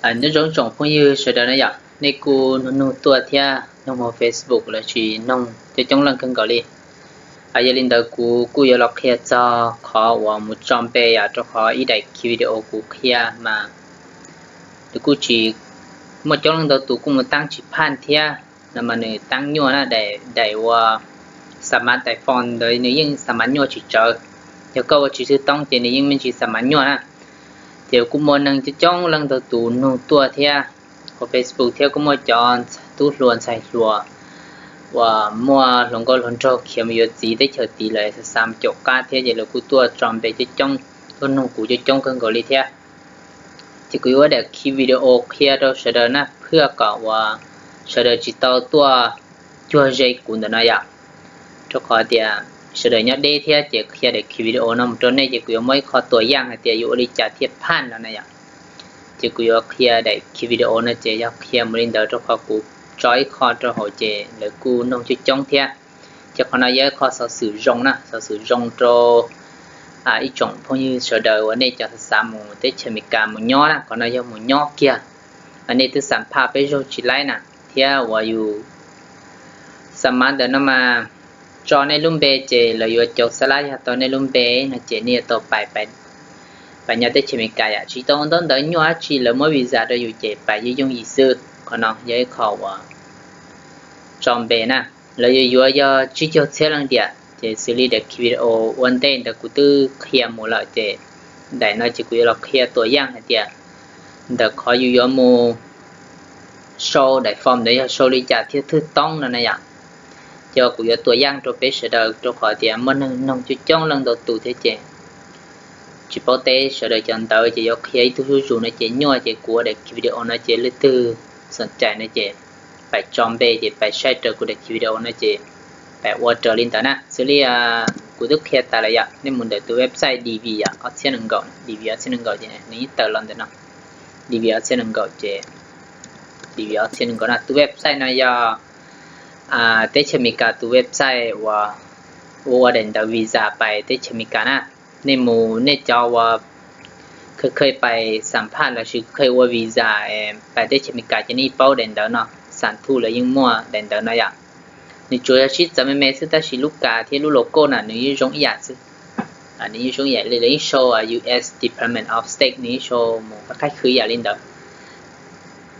Nyob zoo tsoom phooj ywg sawv daws na yom, nej kuj nug nug tuaj thiab, nug mus Facebook los sis nug coob coob leej kawg nkaus li. Yog li ntawd kuv kuj yuav los qhia txog qhov uas mus tso npe yom, rau qhov ib daim khi video kuv qhia mas nws kuj tsis, muaj coob leej ntau tus kuj mus taab tsis phaj thiab no mas nws taab nyuaj na, daim uas xa mav daim phone ntawd nws yeej xa mav nyuaj tsis tsawv. Yog koj ua tsis txwj toob ces nws yeej me ntsis xa mav nyuaj na. Ces kuj muaj neeg coob coob leej ntau tus nug tuaj thiab, hauv Facebook thiab kuj muaj cov tub hluas ntxhais hluas uas muaj hluas nkauj hluas nraug khiav mus yuav txiv teb chaws tid lawm xa xa mus caum qab thiab ces lawv kuj tuaj tso npe coob coob, tuaj nug kuv coob coob kawg nkaus li thiab. Ces kuv yuav ua daim khi video qhia rau sawv daws na, phwj kom uas sawv daws tsis tau tuaj cuag ze kuv ntawm no yom. Rau qhov tias sawv daws nyob deb thiab ces qhia daim khi video no mus rau nej ces kuv yuav muab ib qho tuam yaaj hais tias yuav ua li cas thiaj phaj no na yom. Ces kuv yuav qhia daim khi video no ces yog qhia mus li ntawd rau qhov kuv tso ib qho rau hauv ces lawv kuj nug coob coob thiab. Ces qhov no yog ib qho xov xwm zoo na, xov xwm zoo rau ib tsoom phooj ywg sawv daws uas nej cov xav xav mus teb chaws Amelikas mus nyob na, qhov no yog mus nyob kiag, nej twb xam phaj peb zaug tsis laib na, thiab uas yus xa mav ntawm no mas tso nej lub npe ces lawv yuav cau xa lab yog tau nej lub npe no ces nej yuav tau pais, pais nyob teb chaws Amelikas yom. Tsis tau ua ntaub ntawv nyuaj dab tsi, lawv muab visa rau yus ces pais yooj yooj yim xwb. Qhov no yog ib qho uas tso npe na, lawv yuav yuav yog tsib caug txhiab leej diam. Ces xws li daim khi video ua ntej ntawd kuv twb qhia mus lawm ces daim no ces kuv yuav los qhia tuam yaaj hais tias ntawm qhov yus yuav mus sau daim form ntawd yog sau li cas thiaj thwj toob no na yom. Ces kuv yuav tuam yaaj rau peb sawv daws rau qhov tias muaj neeg nug coob coob leej ntau tus thiab ces tsis paub teb sawv daws cov ntawv ces yuav qhia ib tug zuj zus no ces nyuaj ces kuv ua daim khi video no ces leej twg xoom cais no ces pais tso npe ces pais saib raws kuv daim khi video no ces pais ua raws li ntawd na. Xws li kuv twb qhia tas lawm yom, nej mus ntawm tus website D V yom, ob txhiab nees nkaum, D V ob txhiab nees nkaum ces nws yeej tawm los ntawm no, D V ob txhiab nees nkaum ces, D V ob txhiab nees nkaum na, tus website no yog teb chaws Amelikas tus website uas ua ua daim ntawv visa pais teb chaws Amelikas na. Nej mus, nej cov uas kheej kheej pais xam phaj lossis kheej ua visa pais teb chaws Amelikas ces nej paub daim ntawv no, xam thuj lawv yeej muaj daim ntawv no yom. Nws tsuas yog sib txawv me me xwb tab sis lub kas thiab lub logo na nws yeej zoo ib yam xwb. Nws yeej zoo ib yam li lawv yeej sau US Department of State, nws yeej sau mus qab qab khwv ib yam li ntawd.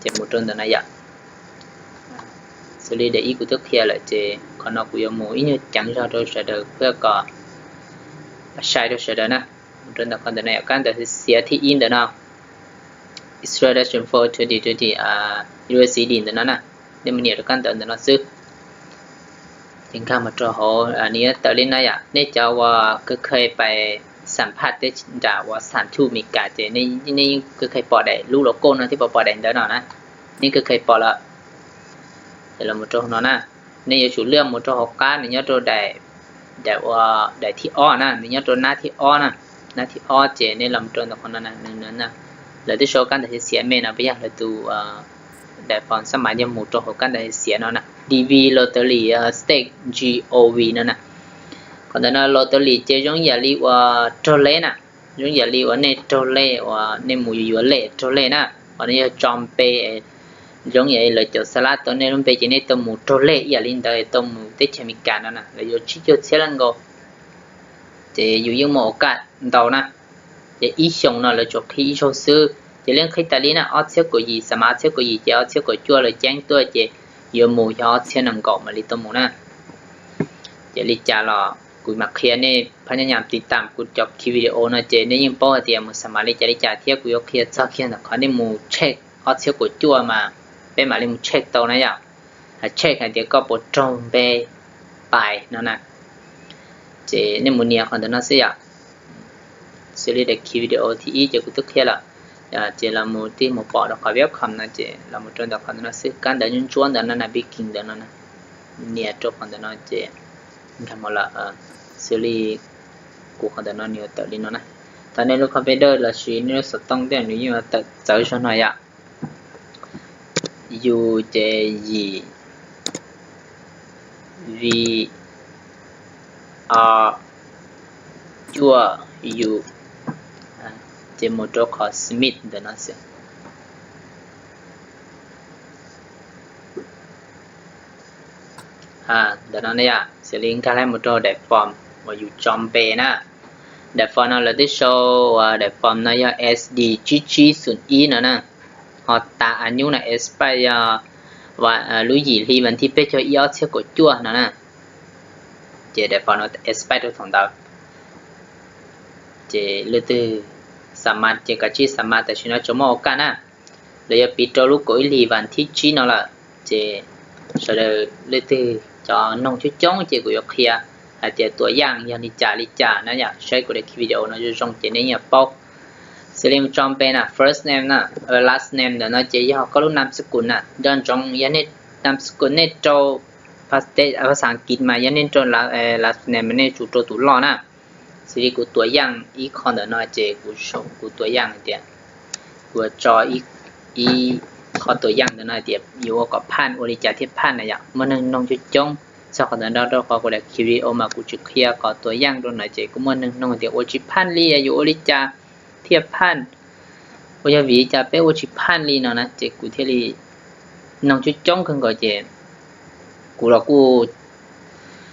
Ces mus rau ntawm no yom. Xws li daim ib kuv twb qhia lawm ces qhov no kuv yuav mus ib nyuag ceev zog rau sawv daws thiab kom sai rau sawv daws na. Mus rau ntawm qhov ntawm no yom, kab ntawv xiav thib ib ntawm no, Introduction for twenty twenty U S C D ntawm no na. Nej mus nias rau kab ntawv ntawm no xwb. Ces nkag mus rau hauv, nws yuav tawm li no yom, nej cov uas kheej kheej pais xam phaj teb nram uas xam thuj Amelikas ces nej yeej kheej kheej pom daim lub logo no thiab pom pom daim ntawv no na, nej kheej kheej pom lawm. Ces los mus rau hauv no na, nej yuav tsum liaj mus rau hauv qab, nws nyob rau daim, daim ua, daim thib ob na, nws nyob rau nab thib ob na, nab thib ob ces nej los mus rau ntawm qhov no, lawv twb sau kab ntawv xiav xiav me no, puas yog lawv tus daim phone xab mav yog mus rau hauv kab ntawv xiav no na, D V lottery state gov no na. Qhov ntawm no lottery ces zoo ib yam li uas raug lej na, zoo ib yam li uas nej raug lej uas nej mus yuav lej raug lej na, uas nej yog tso npe, zoo ib yam li lawv cov xa lab tau nej lub npe ces nej tau mus raug lej ib yam li ntawd tau mus teb chaws Amelikas no na, lawv yuav tsib caug txhiab leej nkaus. Ces yus yeej muaj ua kaj ntau na, ces ib xyoos no lawv tsuas qhib ib zaug xwb ces yeej qhib tas li na, ob txhiab kaum yim, xa mav ob txhiab kaum yim ces ob txhiab kaum cuaj lawv ceeb tuaj ces yuav mus yog ob txhiab nees nkaum mam li tau mus na. Ces li cas los kuv mam qhia nej phab nyab nyam tiv tam kuv cov khi video no ces nej yeej paub hais tias mus xa mav li cas li cas thiab kuv yuav qhia txog kiag ntawm qhov nej mus check ob txhiab kaum cuaj mas peb mam li mus check tau na yom. Check hais tias koj puas raug npe pais no na. Ces nej mus nias qhov ntawm no xwb yom. Xws li daim khi video thib ib ces kuv twb qhia lawm. Ces los mus tig mus pom rau qhov welcome no ces los mus rau ntawm qhov ntawm no xwb, kab ntawv ntsuab ntsuab ntawm no na, begin ntawm no na. Nias rau qhov ntawm no ces nkag mus lawm. Xws li kuv qhov ntawm no nws yuav tawm li no na. Thaum nej lub computer lossis nej lub xov tooj tej nws yeej yuav tawm txawv zog no yom. Yus ces yim, vim, o, cuaj, yus, ces mus rau qhov submit ntawm no xwb. Ntawm no na yom, xws li nkag los mus rau daim form uas yus tso npe na. Daim form no lawv twb sau, daim form no yog S D tsib tsib xoom ib no na. Ho tas a nyub no expire yog lub yim hli vas thib peb caug ib ob txhiab kaum cuaj no na. Ces daim form no expire rau thaum ntawd. Ces leej twg xa mas ces kav tsij xa mas, tam sim no tsuas muaj ua kaj na. Lawv yuav piv rau lub kaum ib hlis vas thib tsib no lawm. Ces sawv daws leej twg cov noog coob coob ces kuv yuav qhia hais tias tua yaj yog li cas li cas na yom. Saib kuv daim video no zoo zoo ces nej yeej paub. Xws li mus tso npe na, first name na, last name ntawm no ces yog koj lub nam xab kum na. Nco ntsoov yog nej nam xab kum nej rau phas xas Askiv mas yog nej rau last name nej tsum rau tus loj na. Xws li kuv tua yaj ib qho ntawm no ces kuv, kuv tua yaj hais tias, kuv tso ib qho tua yaj ntawm no hais tias yuav ua kom phaj ua li cas thiaj phaj na yom. Muaj neeg noog coob coob, txog qhov ntawd no rau qhov kuv daim video mas kuv tsis qhia kom tua yaj rau na ces kuj muaj neeg noog tias ua tsis phaj li, yuav ua li cas thiaj phaj, uas yog vim li cas peb ua tsis phaj li no na ces kuv thiaj li, noog coob coob kawg nkaus ces kuv los kuj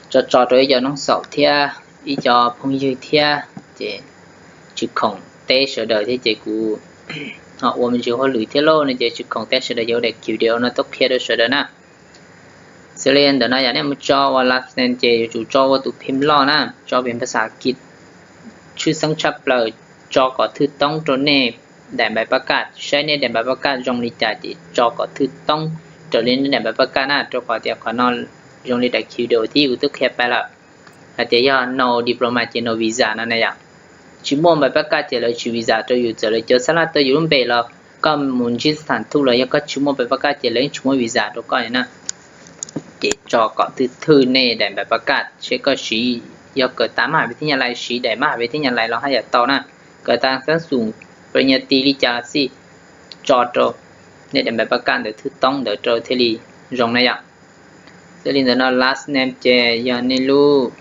tso tso rau ib co noog xaum thiab ib co phooj ywg thiab ces tsis khoom teb sawv daws thiab ces kuv ho ua me ntsis hauj lwm thiab lauj no ces tsis khoom teb sawv daws ces ua daim video no tuaj qhia rau sawv daws na. Xws li ntawm no yom, nej mus tso ua last name ces yuav tsum tso ua tus phim loj na, tso phim phas xas Askiv, tshwj xeeb tshaj plaws, tso kom thwj toob rau nej daim npav pab kaj, saib nej daim npav pab kaj zoo li cas ces tso kom thwj toob raws li nej daim npav pab kaj na, rau qhov tias qhov no zoo li daim video thib ib kuv twb qhia pais lawm hais tias yog no diploma ces no visa no na yom. Tsis muaj npav pab kaj ces lawv tsis visa rau yus, txawm lawv cov xab laj tau yus lub npe los koj mus ntsib xab tham thuj los yog koj tsis muaj npav pab kaj ces lawv yeej tsis muab visa rau koj li na. Ces tso kom thwj thwj nej daim npav pab kaj, seb koj siv, yog kawm tas mab has ves thib Nyab Laj siv daim mab has ves thib Nyab Laj los haj yam tau na. Kawm tas xab xum pes nyas tis li cas los xij, tso rau nej daim npav pab kaj ntawd thwj toob ntawd rau thiaj li zoo na yom. Xws li ntawm no last name ces yog nej lub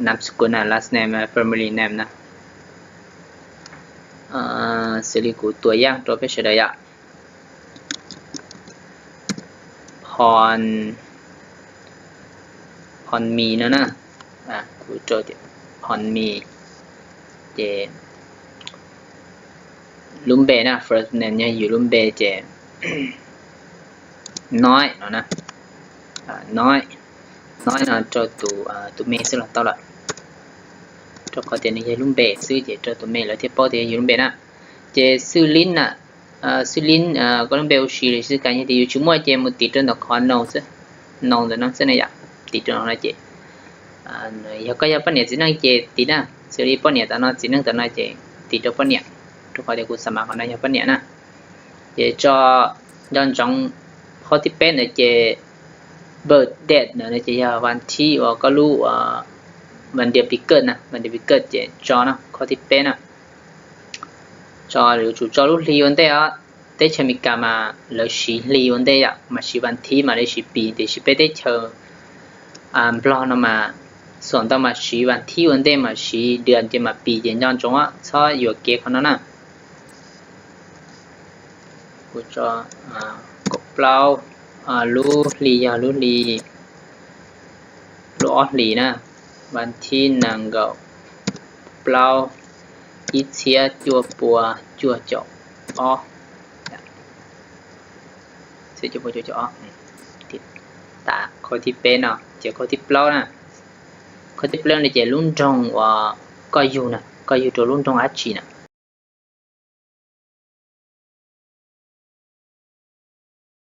nam xab kum na, last name, family name na. Xws li kuv tua yaj rau peb sawv daws yom, Phon, Phon Mis no na, kuv rau tias Phon Mis, ces lub npe na, first name yog yus lub npe ces Noib no na, Noib, Noib no rau tus, tus me xwb los tau lawm, rau qhov tias nws yog lub npe xwb ces rau tus me lawv thiaj paub tias yog yus lub npe na. Ces Xwj Lib na, Xwj Lib, koj lub npe ua si los xij, yog tias yus tsis muaj ces mus tiv rau ntawm qhov no xwb, no ntawm no xwb na yom, tiv rau no ces yog koj yog poj niam txiv neej ces tiv na, xws li poj niam tom no txiv neej tom no ces tiv rau poj niam, rau qhov tias kuv xa mas qhov no yog poj niam na. Ces tso, nco ntsoov qhov thib peb ntawd ces birth date ntawd ces yog vas thib uas koj lub, vas diav pis kawj na, vas diav pis kawj ces tso na, qhov thib peb na. Tso yuav tsum tso lub hli ua ntej os. Teb chaws Amelikas mas lawv siv hli ua ntej yom, mas siv vas thib mas lawv siv pis, tiam sis peb teb chaws Nplog no mas xuam ntau mas siv vas thib ua ntej mas siv dua ces mas pis ces nco ntsoov txhob yuam kev qhov no na. Kuv tso kaum plaub, lub hli yog lub hli, lub ob hlis na, vas thib nees nkaum plaub, ib txhiab cuaj pua cuaj caum ob, ib txhiab cuaj pua cuaj caum ob. Tas qhov thib peb no ces qhov thib plaub na, qhov thib plaub no ces lub nroog uas koj yug na, koj yug rau lub nroog dab tsi na,